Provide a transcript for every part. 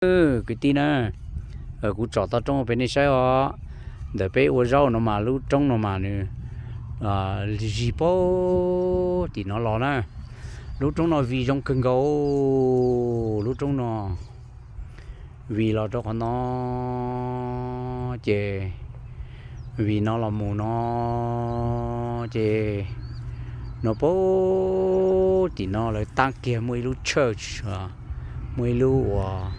Kwv tij na, kuv tsom tau roob pem nej saib os. Ntawm peb ua zaub no mas lub roob no mas nws zig puag tim no los na. Lub roob no vig zoo kawg nkaus. Lub roob no vig los rau qhov no ces vim no los mus no ces no puag tim no lawv tab kiag muaj ib lub church, muaj ib lub uas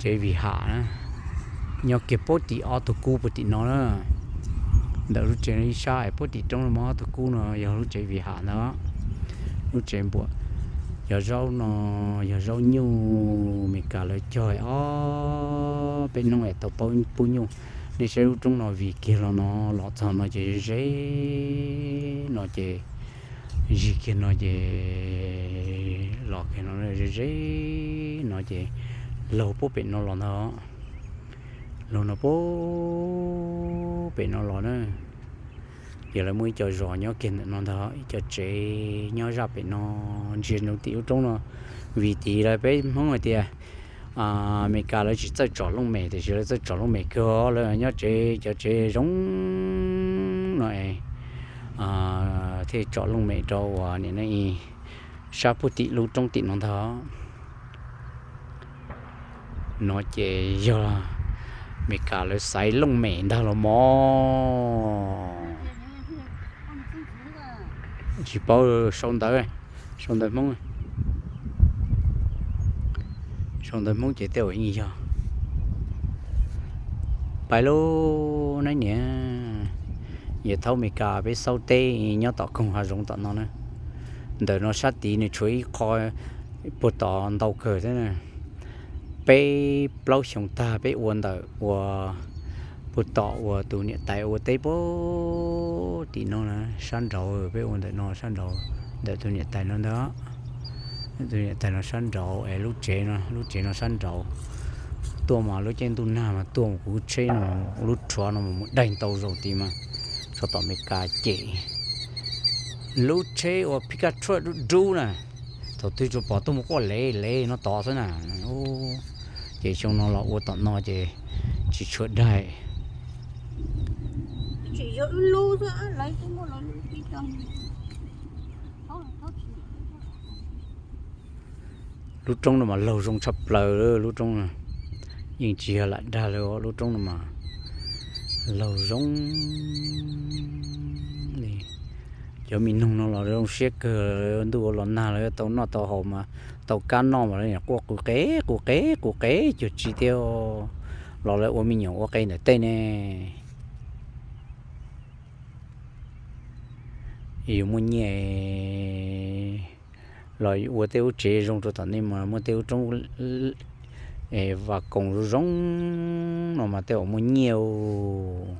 tsev vim ham na, nyob kiag puag tim ob tug kub puag tim no na. Ntawm lub tsev no ib sab es puag tim roob no muaj ob tug kub no yog lub tsev vim ham ntag. Lub tsev npuam, yog zaub no, yog zaub nyuj Meskas lawv cog ob peb hnub es tau pub nyuj. Nej saib lub roob no vim kiag los no, los txog no ces ze ze no ces, zig kiag no ces los kiag no ze ze no ces laug puag pem no los ntag. Laug no puag pem no los na. Ces lawv muaj ib co zos nyob kiag ntawm no ntag, ib co tsev nyob zaj pem no, ntsia ntsoov tim lub roob no. Vim tid lawv peb Hmoob hais tias Meskas lawv tsis txawj tsom looj mem, tiam sis lawv txawj tsom looj mem kawg, lawv nyob tsev cov tsev zoo no es thiaj tsom looj mem rau uas nim no sab puag tim lub roob tim no ntag. No ces yog Meskas lawv xaiv looj mem ntag los mog. Tsis paub, sau ntawv, sau ntawv Hmoob, sau ntawv Hmoob ces tej zaum yeej yog. Pais lauj, nab niam, Yawm Thaub Meskas peb xauj teb nyob tom koog hav zoov tom no na. Ntawm no sab tid nws tshuav ib qho puag tom ntau kawg thiab na. Peb plaub xyoos tag peb ua ntawm uas puag tom uas tus niam tais ua teb puag tim no na, sab nraud, peb ua ntawm no sab nraud, ntawm tus niam tais no ntag. Tus niam tais no sab nraud es lub tsev, lub tsev no sab nraud. Tuaj mas lub caij ntuj nag mas tuaj mus kuv tsheb no, lub rhuav no mus daig ntau zaus tid mas tso tom Meskas cem. Lub tsheb uas pickup truck dub dub na, thaum twg tsuas pom tuaj mus quaj lev lev no tod xwb na. Ces xyoo no los ua tom no ces tsis tshua daig. Lub roob no mas laug zoo tshaj plaws, lub roob no yeej tsis yog lam dag li, lub roob no mas laug zoo li. Cov me noog no los zoo siab kawg, ntuj ua los nag los tau noj tau haus mas, tau kab noj mas lawv quaj qus qev qus qev qus qev cuag tsi thiab. Los lawv ua me nyuam ua qe ntawm tej ne. Yus muaj nyiaj los ua tej lub tsev zoo rau tom nej mas muaj tej lub roob vas koos zoo zoo no mas tej zaum muaj nyiaj os.